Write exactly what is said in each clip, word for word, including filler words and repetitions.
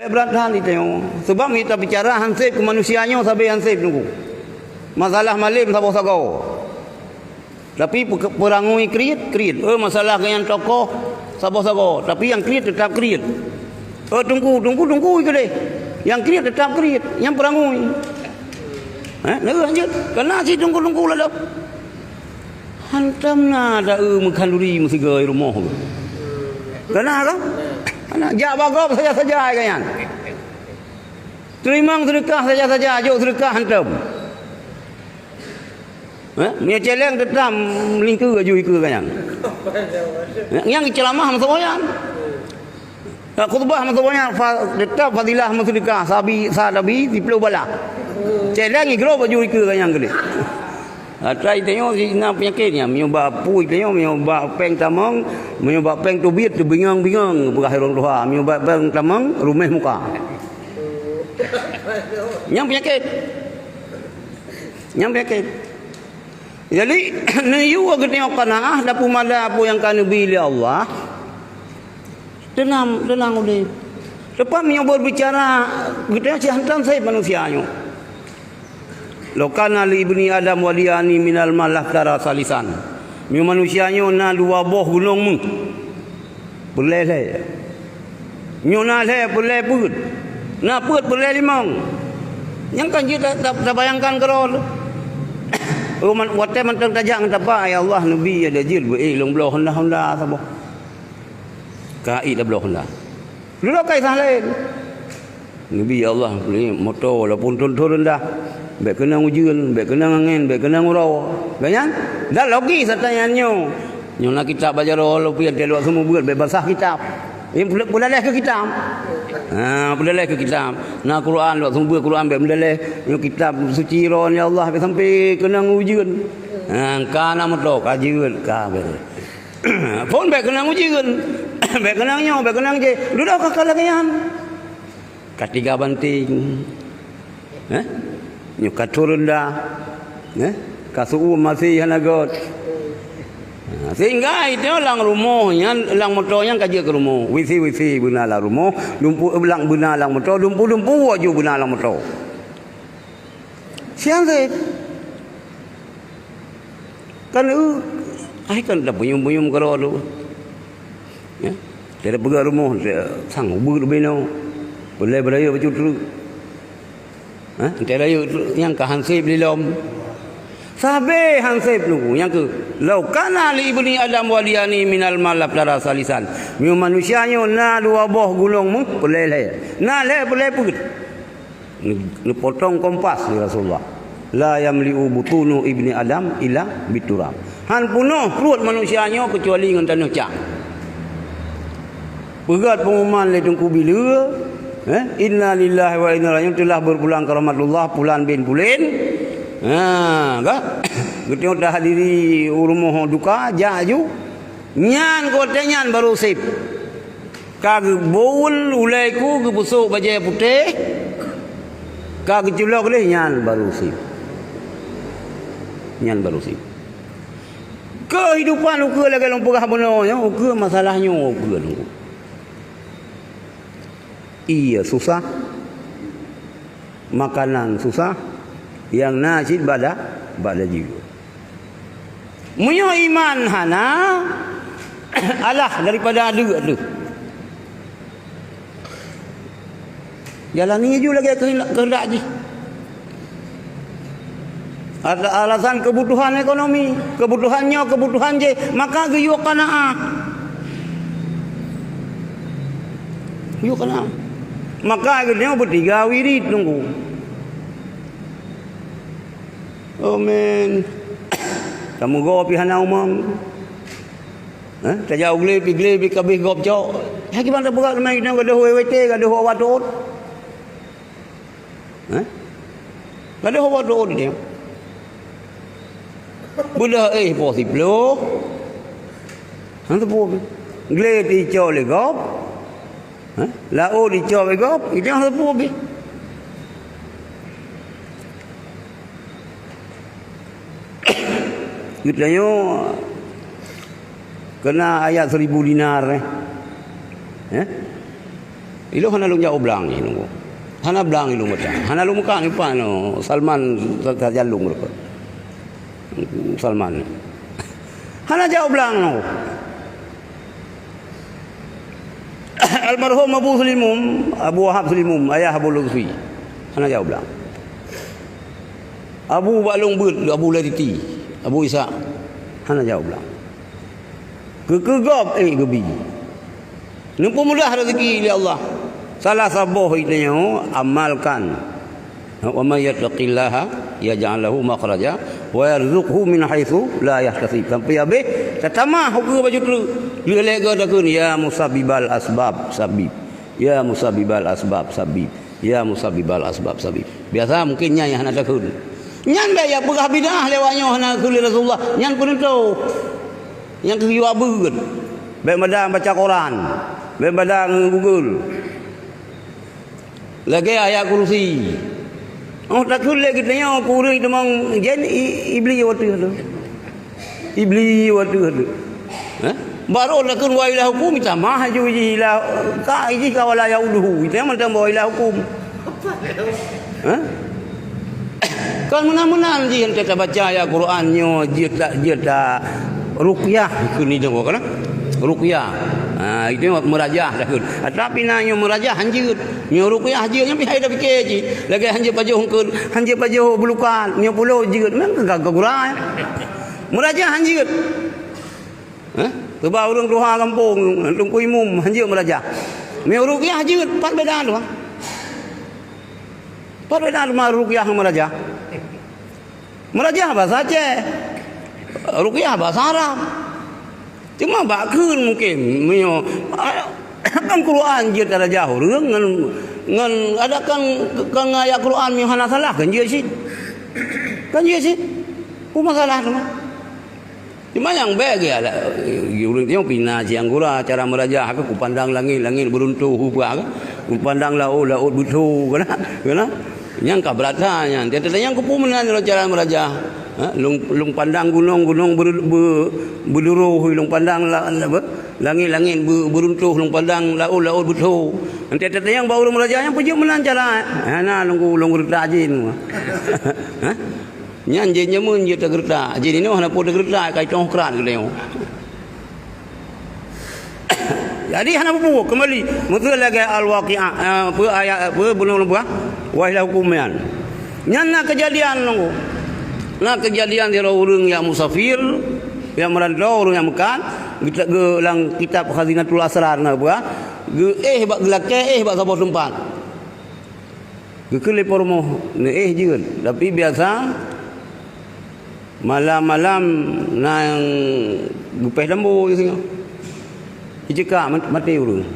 Brat that tanyoe. Sebab mita bicara hanseb keu manusia nyoe sabe hanseb nunggu. Masalah malem saboh sagoe. Tapi pe-, peurangui kriet, kriet. Eh, masalah nyan tokoh saboh sagoe. Tapi nyang kriet tetap kriet. Eh, tunggu, tunggu, tunggu ikeu deh. Nyang kriet tetap kriet. Nyang peurangui. Eh, neu lanjut. Kena si tunggu-tunggu lah dah. Hantam na ada eu meukhanduri meusigoe rumoh. Kena kan? Kena jak bagop saja-saja kan? Teurimong seudeukah saja-saja, jok seudeukah hantom. Eh, meunyoe celeng teutam meulingkeu aju ikeue ka nyan. Eh, nyang ceuramah meusaboh nyan. Ka khutbah meusaboh nyan fa-, teutab fadilah meuseudeukah sabi, sa tabi siplôh balah. Celeng igrob aju ikeue ka nyan keudeh. Atra itanyoe si na peunyakét nyan, meunyoe bak apui itanyoe, meunyoe bak péng tamong, meunyoe bak péng teubiet teubingong-bingong peugah ureueng tuha, meunyoe bak péng tamong ruméh muka. Nyang peunyakét. Nyang peunyakét. Jadi, neuyue geutanyoe qanaah dan peumada peue nyang ka neubi lé Allah, teunang, teunang udeb. Teuma meunyoe beubicara, geutanyoe sihantan sabe manusia nyoe. "Lau kana li ibni Adam wadiyani minal mal laftara salisan." Meunyoe manusia nyoe na dua boh gunong méuh, peureulée lhée. Nyoe na lhée, peureulée peuet. Na peuet, peureulée limong. Nyang kan jeuet ta-, ta-, tabayangkan keudroe. Oh, man-, watée mantong tajak ngon tapak, "Ya Allah, neubi ada jeuet beu, eh, lôn bloe honda-honda saboh." Ka ék tabloe honda. Lulok kai sang laén. Neubi, "Ya Allah, bri moto walaupun thon-thon reundah. Bék keunong ujeuen, bék keunong angén, bék keunong uroe." Kan nyan? Dan logis ata nyan nyoe. Nyoe na kitab bak jaroe, lôn pian teuh luwat seumeubeuet, bék basah kitab. Nyan peudaléh keu kitab. Ha, peudaléh keu kitab. Na Quran, luwat seumeubeuet Quran, bék meudaléh. Nyoe kitab suci droen, ya Allah, bék sampai keunong ujeuen. Ha, ka na moto, ka jeuet, ka bék. Phon bék keunong ujeuen. Bék keunong nyoe, bék keunong jéh. Dudoe ka, ka lagée nyan. Ka tiga banting. Eh? Nyoe ka thon reundah. Eh? Ka su'um masih hana göt. Ha, sehingga itu lam rumoh nyan, lam moto nyan ka jeuet keu rumoh. Wisi-wisi beuna lam rumoh, dumpeue blang beuna lam moto, dumpeue-dumpeue aju beuna lam moto. Siang sép. Kan, eh, ai kan tapeuyum-peuyum keudroe tu. Ya. Tiada peugah rumoh, tiada sang ubeut leubeh nyoe. Peureulée beuraya bacut treuk. Ha? Tiada rayeuk treuk nyang ka hansép lilom. Sabe hansép nunggu nyang keu, "Lau kana li ibni Adam wadiyani minal mal laftara salisan." Meunyoe manusia nyoe na dua boh gunong méuh, peureulée lhée. Na lhée, peureulée peuet. Neupotong kompas lé Rasulullah. "La yamli'u butunu ibni Adam illa biturab." Han peunoh pruet manusia nyoe keucuali ngon tanoh cang. Peugét peungumuman lé Teungku Bileue, eh, "Inna lillahi wa inna ilaihi raji'un," teulah berpulang ke rahmatullah, pulan bin pulen. Ha, ka? Geutanyoe tahadiri u rumoh duka, jak aju. Nyan kote nyan baru sép. Ka geubuet ulée ku geupeusok bajée putéh, ka geuculok lé nyan baru sép. Nyan baru sép. Keuhidupan ukeue lagée lôn peugah bunoe nyoe, ukeue masalah nyoe ukeue nunggu. Ié susah, makanan susah, nyang na cit bada, bada jiwa. Meunyoe iman hana, alah daripada adeuk tu. Jalani ju lagée keuheundak, keuheundak jih. Ala-, alasan keubutuhan ekonomi, keubutuhan nyoe, keubutuhan jéh, maka geuyue qanaah. Geuyue qanaah. Maka geutanyoe beutiga wirid nunggu. Amin. Tameugoe pih hana umong. Eh, tajak u glé pih, glé pih ka abéh gob cok. Hai kiban tapeugah teuma geutanyoe gadôh W W T, gadôh obat rot. Eh? Gadôh obat rot dia. Beudah éh poh siplôh. Hana teupeu. Glé teuicok lé gob. Eh? Laôt teuicok lé gob, geutanyoe hana teupeu abéh. Geutanyoe keuna ayat seribu dinar, eh. Eh? Ilôn hana lôn jak u blang jih nunggu. Hana blang ilôn meutan. Hana lôn meukat nyoe pat nyoe. Salman ta-, tajalong mereka. Salman. Hana jak u blang nunggu. Almarhum Abu Sulimum, Abu Wahab Sulimum, ayah Abu Lutfi. Hana jak u blang. Abu bak lôn beuet, Abu Laditi, Abu Ishaq. Hana jak u blang. Keu-keu gob, eh, geubi. Neupeumudah rezeki lé Allah. Salah saboh itanyoe amalkan. Wa may yattaqillaha yaj'al lahu makhraja wa yarzuqhu min haitsu la yahtasib. Sampai habéh, tatamah ukeue baju treuk. Lheueh lhée goe takheun, "Ya musabbibal asbab, sabib. Ya musabbibal asbab, sabib. Ya musabbibal asbab, sabib." Biasa mungkin nyan nyang hana takheun. Nyan bék ya peugah bid'ah lewat nyoe hana geukheun lé Rasulullah. Nyan peuneutoh. Nyang keu yue beuet. Bék mada baca Quran. Bék mada ngon Google. Lagée ayat kursi. Oh, takheun lé geutanyoe keu ureuëng teumang jén i-, iblis watée tu. Iblis watée tu. Hah? Baru takheun wa ilahukum, tamah ju jih ilah, ka jih ka wala yauluhu. Itu yang mantong wa ilahukum. Hah? Kan meunan-meunan jih ente tabaca ayat Quran nyoe, jeuet ta-, jeuet ta-, ruqyah kheun itu kan? Ruqyah. Ha, itu meurajah takheun. Tapi na nyoe meurajah hanjeuet. Nyoe ruqyah jeuet, nyoe pih hai dah pike jih. Lagée hanjeuet pajoh engkeut, hanjeuet pajoh bulukan, nyoe pulo jeuet. Memang gagah gura. Meurajah hanjeuet. Hah? Teuba ureuëng tuha gampông, Teungku Imum, hanjeuet meurajah. Nyoe ruqyah jeuet, pat beda tu. Pat beda teuma ruqyah ngon meurajah. Meurajah bahasa Aceh. Ruqyah bahasa Arab. Cuma bak kheun mungkin meunyoe, kan Quran jeuet tarajah ureuëng ngon, ngon ada kan, kan ayat Quran meunyoe hana salah kan jeuet cit. Kan jeuet cit. Peue masalah teuma? Cuma nyang bék geuh, ureuëng nyoe pih na siang gura cara meurajah, ka kupandang langét, langét beuruntoh, peue ka, kupandang laôt, laôt beutho, kana, kana. Nyang ka beurata nyan. Tiep-tiep nyang keupeue meunan lôn cara meurajah. Ha, lôn, lôn pandang gunong, gunong ber-, be-, beuduroh, lôn pandang la-, la-, be-, langét, langét be-, beuruntoh, lôn pandang laôt, laôt beutho. Tiep-tiep nyang bak ureuëng meurajah nyan peujeuet meunan cara. Hana lôn, lôn geureutak jén. Ha? Nyan jén jameun jeuet teugeureutak. Jén inoe hana peue teugeureutak, ka itong krat geutanyoe. Jadi hana peue-peue, keumbali. Meuseu lagée Al-Waqiah, eh, peue ayat, peue bunoe lôn peugah? Wa ilahukum nyan. Nyan na keujadian nunggu. Na keujadian sidroe ureuëng nyang musafir, nyang meurantau, ureuëng nyang meukat, geuta-, geu-, lam kitab Khazinatul Asrar na peugah, geuéh bak geulakée éh bak saboh teumpat. Geukheun lé po rumoh, neuéh jeuet. Tapi biasa, malam-malam na nyang geupéh lampu singoh. Jicekak mat-, maté ureuëng.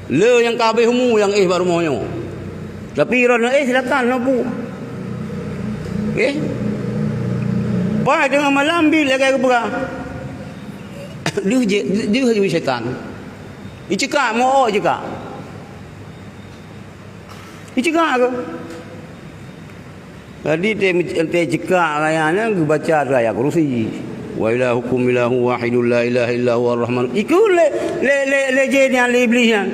Le nyang ka habéh umu nyang éh bak rumoh nyoe. Tapi droeneuh éh silakan, hana peue. Éh. Pai teungoh malam bi lagée geupeugah. Deuh je, deuh je syaitan. Jicekak, meu-ôk jicekak. Jicekak keuh. Jadi, teu-, teu-, cekak raya nyan geubaca tu ayat kursi. "Wa ilahukum ilahu wahidun la ilaha illa huwa rahman." Ikheun lé, lé, lé, lé jén nyan, lé iblih nyan.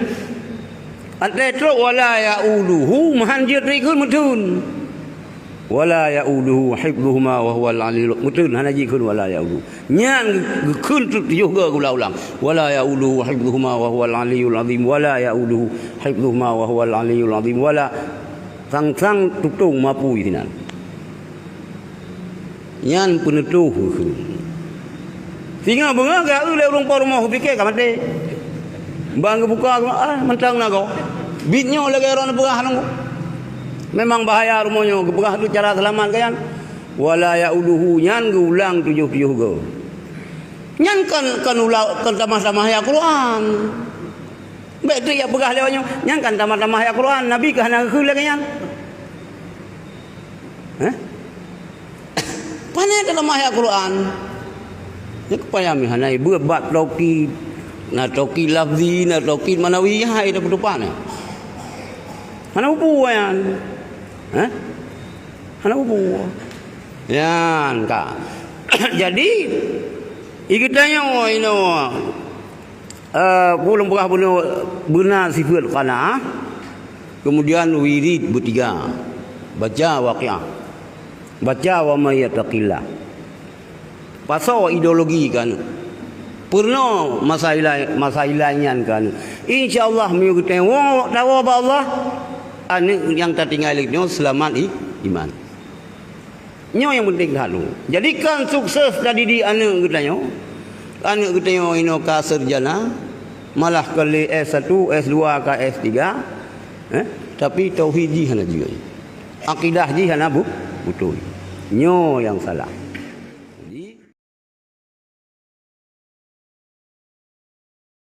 Antai trok, "Wa la ya'uduhu," meuhan jeuet ikheun meuteun. "Wa la ya'uduhu hifdhuhuma wa huwal aliyyul," meuteun hana jikheun "wa la ya'uduhu." Nyan geukheun tu-, tujoh goe geulang-ulang. "Wa la ya'uduhu hifdhuhuma wa huwal aliyyul azim. Wa la ya'uduhu hifdhuhuma wa huwal aliyyul azim. Wa la," sang-sang tutong mapui sinan. Nyan peuneutoh geukheun. Singoh beungoh geu-eu lé ureuëng po rumoh, geupike ka maté. Ban geubuka, ah, mantong na goe. Bit nyoe lagée droeneuh peugah nunggu. Memang bahaya rumoh nyoe, geupeugah tu cara seulamat geuh nyan. "Wa la ya'uduhu," nyan geuulang tujoh-tujoh goe. Nyan kan, kan ula-, kan tamah-tamah ayat Quran. Bék tu jak peugah lé awak nyoe, nyan kan tamah-tamah ayat Quran. Nabi ka hana geukheun lagée nyan. Hah? Pane tamah ayat Quran. Nyan keu payah meuhana ibu bab taukid. Na taukid lafzi, na taukid manawi, hai dah peuteupat nyan. Hana peue-peue nyan. Hah? Hana peue-peue. Nyan ka. Jadi, i geutanyoe inoe Eh, peue lôn peugah beuna, beuna sifeut qanaah, kemudian wirid beutiga, baca Waqiah, baca wa may yattaqillah. Pasoe ideologi keu aneuk. Peurunoe masa ilai, masa ilai nyan keu aneuk. Insya Allah meunyoe geutanyoe woe tawoe bak Allah, aneuk nyang tatinggai lé nyoe seulamat i-, iman. Nyoe nyang peunteng that. Jadikan sukses tadidik aneuk geutanyoe. Aneuk geutanyoe inoe ka sarjana, malah ka lé S satu, S dua, ka S tiga, eh, tapi tauhid jih hana jeuet. Akidah jih hana bu-, beutôi. Nyoe nyang salah.